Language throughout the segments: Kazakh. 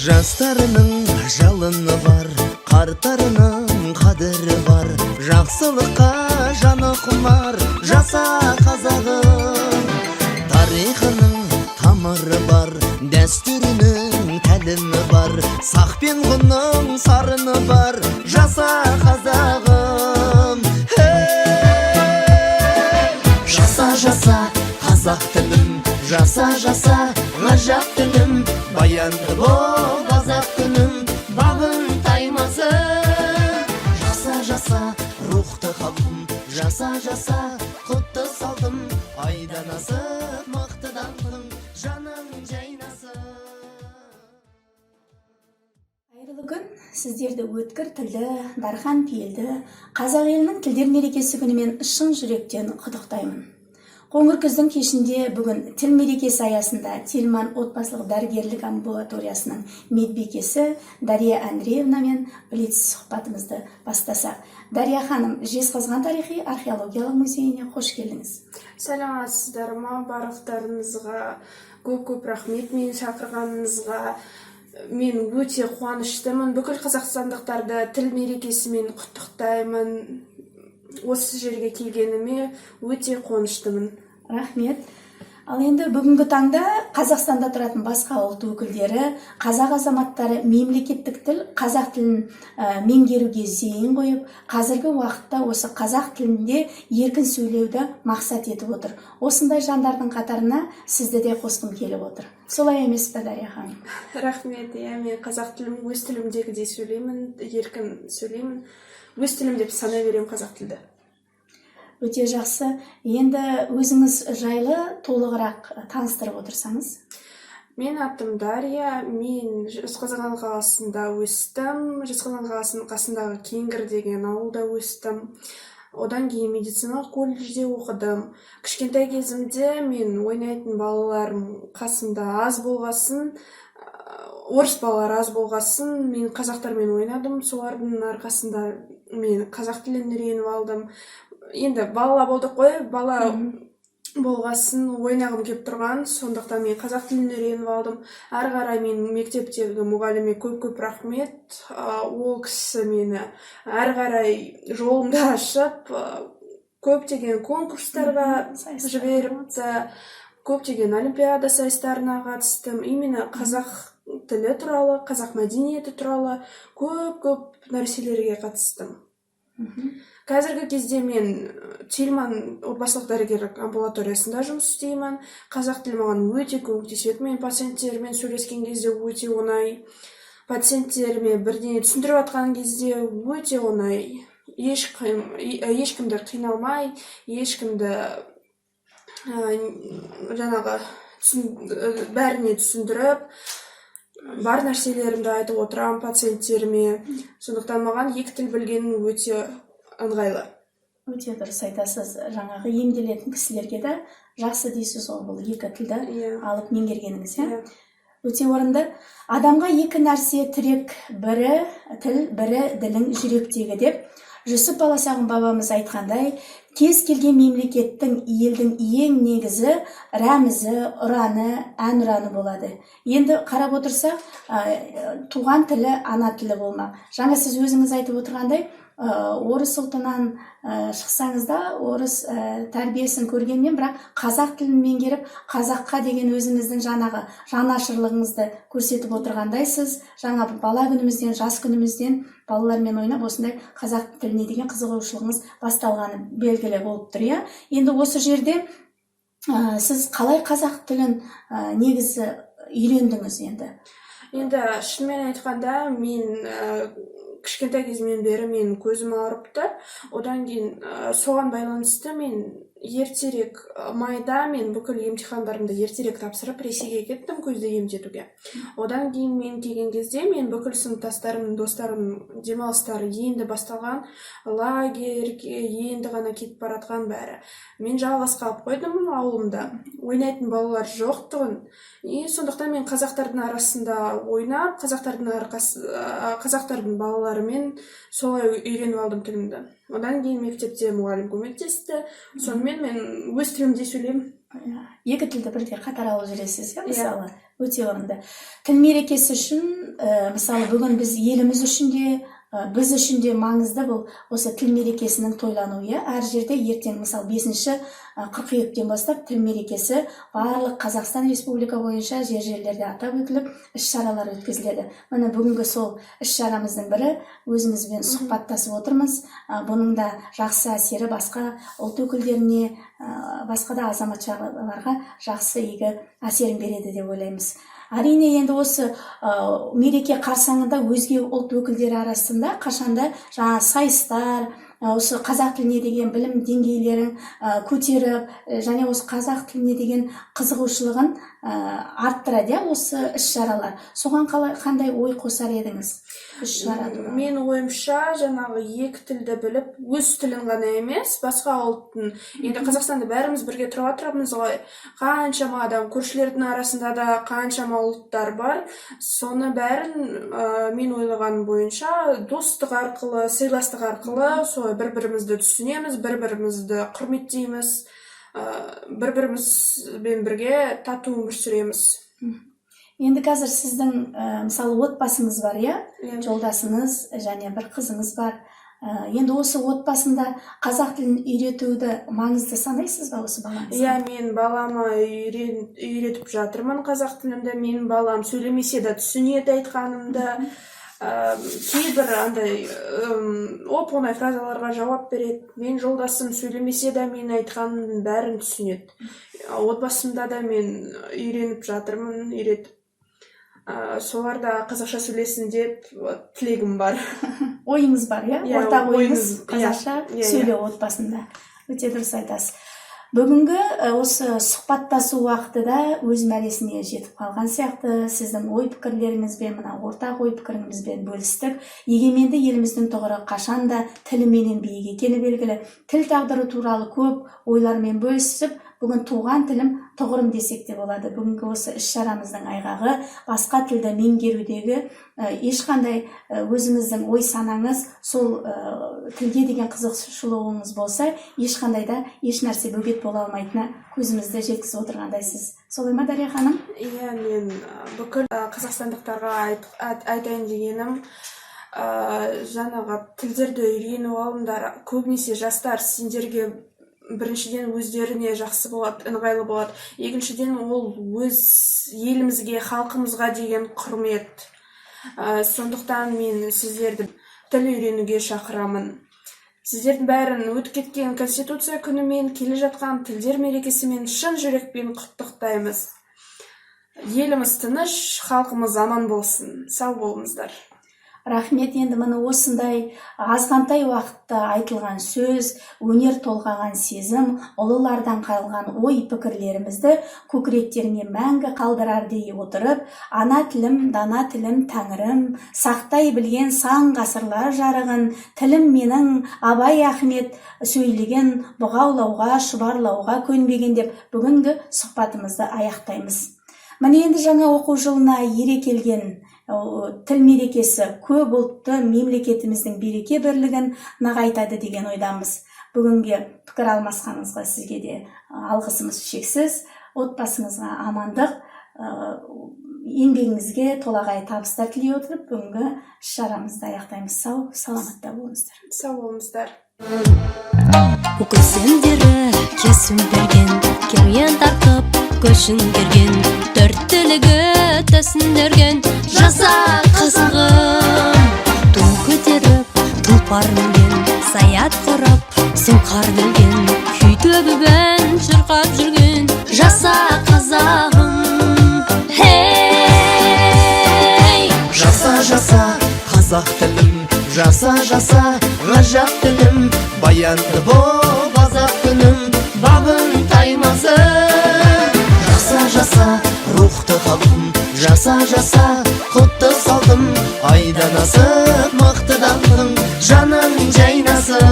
Жастарының жалыны бар, қарттарының қадірі бар, жақсылыққа жаны құмар, жаса, қазағым! Тарихының тамыры бар, дәстүрінің тәлімі бар, сақ пен ғұнның сарыны бар, жаса, қазағым! Ей! Жаса, жаса, қазақ тілім, жаса, жаса, ғажап тілім, баянды бол, қазақ күнім, бағың таймасын. Жаса, жаса, рухты халқым, жаса, жаса, құтты салтым, айдан асып мықты даңқың, жаның жайнасын. Қайырлы күн! Сіздерді өткір тілді, дархан пейілді қазақ елінің тілдер мерекесі күнімен шын жүректен құттықтаймын. Қоңыр күздің кешінде бүгін тіл мерекесі аясында Тельман отбасылық дәрігерлік амбулаториясының медбикесі Дарья Андреевнамен блиц сұхбатымызды бастасақ. Дарья ханым, Жезқазған тарихи археологиялық музейіне қош келдіңіз! Саламатсыздар ма? Барлықтарыңызға көп көп рахмет мені шақырғаныңызға. Мен өте қуаныштымын. Бүкіл қазақстандықтарды тіл мерекесімен құттықтаймын. Осы жерге келгеніме өте қуаныштымын. Рахмет. Ал енді бүгінгі таңда Қазақстанда тұратын басқа ұлт өкілдері, қазақ азаматтары мемлекеттік тіл қазақ тілін меңгеруге зейін қойып, қазіргі уақытта осы қазақ тілінде еркін сөйлеуді мақсат етіп отыр. Осындай жандардың қатарына сізді де қосқым келіп отыр. Солай емес пе, Дарья ханым? Рахмет. Иә, мен қазақ тілім өз тілімдегідей сөйлеймін, еркін сөйлеймін. Өз тілім деп санай беремін қазақ тілді. Өте жақсы. Енді өзіңіз жайлы толығырақ таныстырып отырсаңыз. Мен атым Дарья. Мен Жезқазған қаласында өстім. Жезқазған қаласының қасындағы Кеңгір деген ауылда өстім. Одан кейін медициналық колледжде оқыдым. Кішкентай кезімде мен ойнайтын балаларым қасымда аз болғасын, орыс балалары аз болғасын, мен қазақтармен ойнадым. Солардың арқасында мен қазақ тілін үйреніп алдым. Енді бала болдық қой, бала болғасын ойнағым келіп тұрған, сондықтан мен қазақ тілін үйреніп алдым. Әрі қарай мен мектептегі мұғаліме көп көп рахмет. Ол кісі мені әрі қарай жолымды ашып, көптеген конкурстарға жіберіпті, көптеген олимпиада сайыстарына қатыстым. Именно қазақ тілі туралы, қазақ мәдениеті туралы көп көп нәрселерге қатыстым. Қазіргі кезде мен Тельман отбасылық дәрігерлік амбулаториясында жұмыс істеймін. Қазақ тілі маған өте көмектеседі. Мен пациенттермен сөйлескен кезде өте оңай, пациенттеріме бірдеңе түсіндіріп жатқан кезде өте оңай, ешкімді қиналмай, ешкімді жаңағы бәріне түсіндіріп, бар нәрселерімді айтып отырамын пациенттеріме. Сондықтан маған екі тіл білген өте ыңғайлы. Өте дұрыс айтасыз. Жаңағы емделетін кісілерге де жақсы дейсіз ғой, бұл екі тілді алып меңгергеніңіз, иә? Иә. Өте орынды. Адамға екі нәрсе тірек: бірі тіл, бірі ділің жүректегі деп Жүсіп Баласағұн бабамыз айтқандай, кез келген мемлекеттің, елдің ең негізі рәмізі, ұраны, әнұраны болады. Енді қарап отырсақ, туған тілі, ана тілі болмақ. Жаңа сіз өзіңіз айтып отырғандай, орыс ұлтынан шықсаңыз да, орыс тәрбиесін көргенмен, бірақ қазақ тілін меңгеріп, қазаққа деген өзіңіздің жаңағы жанашырлығыңызды көрсетіп отырғандайсыз. Жаңа бала күнімізден, жас күнімізден балалармен ойнап, осындай қазақ тіліне деген қызығушылығыңыз басталғаны белгілі болып тұр, иә? Енді осы жерде сіз қалай қазақ тілін негізі үйрендіңіз енді? Енді шынымен айтқанда, мен кішкентай кезімнен бері менің көзім ауырыпты. Одан кейін соған байланысты мен ертерек, майда мен бүкіл емтихандарымды ертерек тапсырып, Ресейге кеттім көзді емдетуге. Одан кейін мен келген кезде мен бүкіл сыныптастарым, достарым демалыстары енді басталған, лагерьге енді ғана кетіп бара жатқан бәрі. Мен жалғыз қалып қойдым ауылымда, ойнайтын балалар жоқ тұғын. И сондықтан мен қазақтардың арасында ойнап, қазақтардың арқасы, қазақтардың балаларымен солай үйреніп алдым тілімді. Одан кейін мектепте мұғалім көмектесті. Сонымен мен өз тілімде сөйлеймін. Иә, екі тілді бірдей қатар алып жүресіз, иә? Иә. Мысалы, өте орынды. Тіл мерекесі үшін, мысалы, бүгін біз еліміз үшін де, біз үшін де маңызды бұл осы тіл мерекесінің тойлануы, иә. Әр жерде ертең, мысалы, 5 қыркүйектен бастап тіл мерекесі барлық Қазақстан Республика бойынша жер жерлерде атап өтіліп, іс шаралар өткізіледі. Міне, бүгінгі сол іс шарамыздың бірі, өзіңізбен сұхбаттасып отырмыз. Бұның да жақсы әсері басқа ұлт өкілдеріне, басқа да азаматшаларға жақсы игі әсерін береді деп ойлаймыз. Әрине, енді осы мереке қарсаңында өзге ұлт өкілдері арасында қашанда жаңа сайыстар, осы қазақ тіліне деген білім деңгейлерін көтеріп, және осы қазақ тіліне деген қызығушылығын арттырады, иә, осы іс шаралар. Соған қалай, қандай ой қосар едіңіз іс шара туралы? Менің ойымша, жаңағы екі тілді біліп, өз тілін ғана емес, басқа ұлттың, енді Қазақстанда бәріміз бірге тұрып жатырмыз ғой, қаншама адам, көршілердің арасында да қаншама ұлттар бар. Соны бәрін, мен ойлағаным бойынша, достық арқылы, сыйластық арқылы солай бір бірімізді түсінеміз, бір бірімізді құрметтейміз, бір бірімізбен бірге тату өмір сүреміз. Енді қазір сіздің, мысалы, отбасыңыз бар, иә? Иә. Жолдасыңыз және бір қызыңыз бар. Енді осы отбасында қазақ тілін үйретуді маңызды санайсыз ба осы балаңызға? Иә, мен балама үйретіп жатырмын қазақ тілінде. Менің балам сөйлемесе де түсінеді айтқанымды. Кейбір андай оп оңай фразаларға жауап береді. Мен жолдасым сөйлемесе де, мен айтқанымның бәрін түсінеді. Отбасымда да мен үйреніп жатырмын, үйретіп. Солар да қазақша сөйлесін деп тілегім бар. Ойыңыз бар, иә? Иә, ортақ ойыңыз ойымыз, иә, қазақша иә. сөйлеу отбасында. Өте дұрыс айтасыз. Бүгінгі осы сұхбаттасу уақыты да өз мәресіне жетіп қалған сияқты. Сіздің ой пікірлеріңізбен, мына ортақ ой пікірімізбен бөлістік. Егеменді еліміздің тұғыры қашанда тіліменен биік екені белгілі. Тіл тағдыры туралы көп ойлармен бөлісіп, бүгін туған тілім тұғырым десек те болады. Бүгінгі осы іс шарамыздың айғағы басқа тілді меңгерудегі, ешқандай, өзіңіздің ой санаңыз сол, тілге деген қызығушылығыңыз болса, ешқандай да еш нәрсе бөгет бола алмайтынына көзімізді жеткізіп отырғандайсыз. Солай ма, Дария ханым? Иә, мен бүкіл қазақстандықтарға айтайын дегенім, жаңағы тілдерді үйреніп алыңдар. Көбінесе жастар, сендерге біріншіден өздеріне жақсы болады, ыңғайлы болады, екіншіден ол өз елімізге, халқымызға деген құрмет. Сондықтан мен сіздерді тіл үйренуге шақырамын. Сіздердің бәрін өтіп кеткен Конституция күнімен, келе жатқан тілдер мерекесімен шын жүрекпен құттықтаймыз. Еліміз тыныш, халқымыз аман болсын. Сау болыңыздар. Рахмет. Енді міне, осындай азғантай уақытта айтылған сөз, өнер толғаған сезім, ұлылардан қалған ой пікірлерімізді көкіректеріңе мәңгі қалдырар дей отырып, ана тілім, дана тілім, тәңірім сақтай білген сан ғасырлар жарығын, тілім менің, Абай Ахмет сөйлеген, бұғаулауға, шұбарлауға көнбеген деп бүгінгі сұхбатымызды аяқтаймыз. Міне, енді жаңа оқу жылына ере келген тіл мерекесі көп ұлтты мемлекетіміздің береке бірлігін нығайтады деген ойдамыз. Бүгінгі пікір алмасқаныңызға сізге де алғысымыз шексіз. Отбасыңызға амандық, еңбегіңізге толағай табыстар тілей отырып, бүгінгі іс шарамызды аяқтаймыз. Сау саламатта болыңыздар. Сау болыңыздар. Көсемдері кесім берген, керуен тартып көшін керген, төрт түлігі төсіндірген, жаса, қазағым! Ту көтеріп тұлпар мінген, саят құрып сұңқар ілген, күй төгіп ән шырқап жүрген, жаса, қазағым, хей! Жаса, жаса, қазақ тілім, жаса, жаса, ғажап тілім, баянды боп азат күнім, бағың таймасын. Жаса, жаса, рухты халқым, жаса, жаса, құтты салтым, айдан асып мықты даңқың, жаның жайнасын.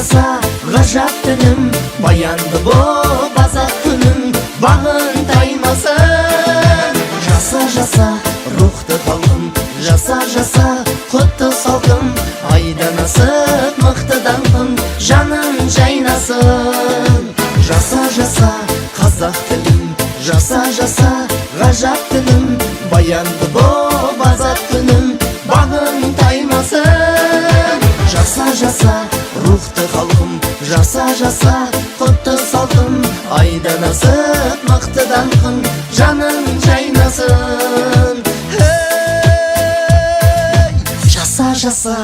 Жаса, ғажап тілім, баянды боп азат күнім, бағың таймасын. Жаса, жаса, рухты халқым, жаса, жаса, құтты салқын, айдан асып мықты даңқың, жаның жайнасын. Жаса, жаса, қазақ тілім, жаса, жаса, ғажап тілім, баянды боп азат күнім, бағың таймасын. Жаса, жаса, рухты халқым, жаса, жаса, құтты салтым, айдан асып мықты даңқың, жаның жайнасын. Hey! Жаса, жаса.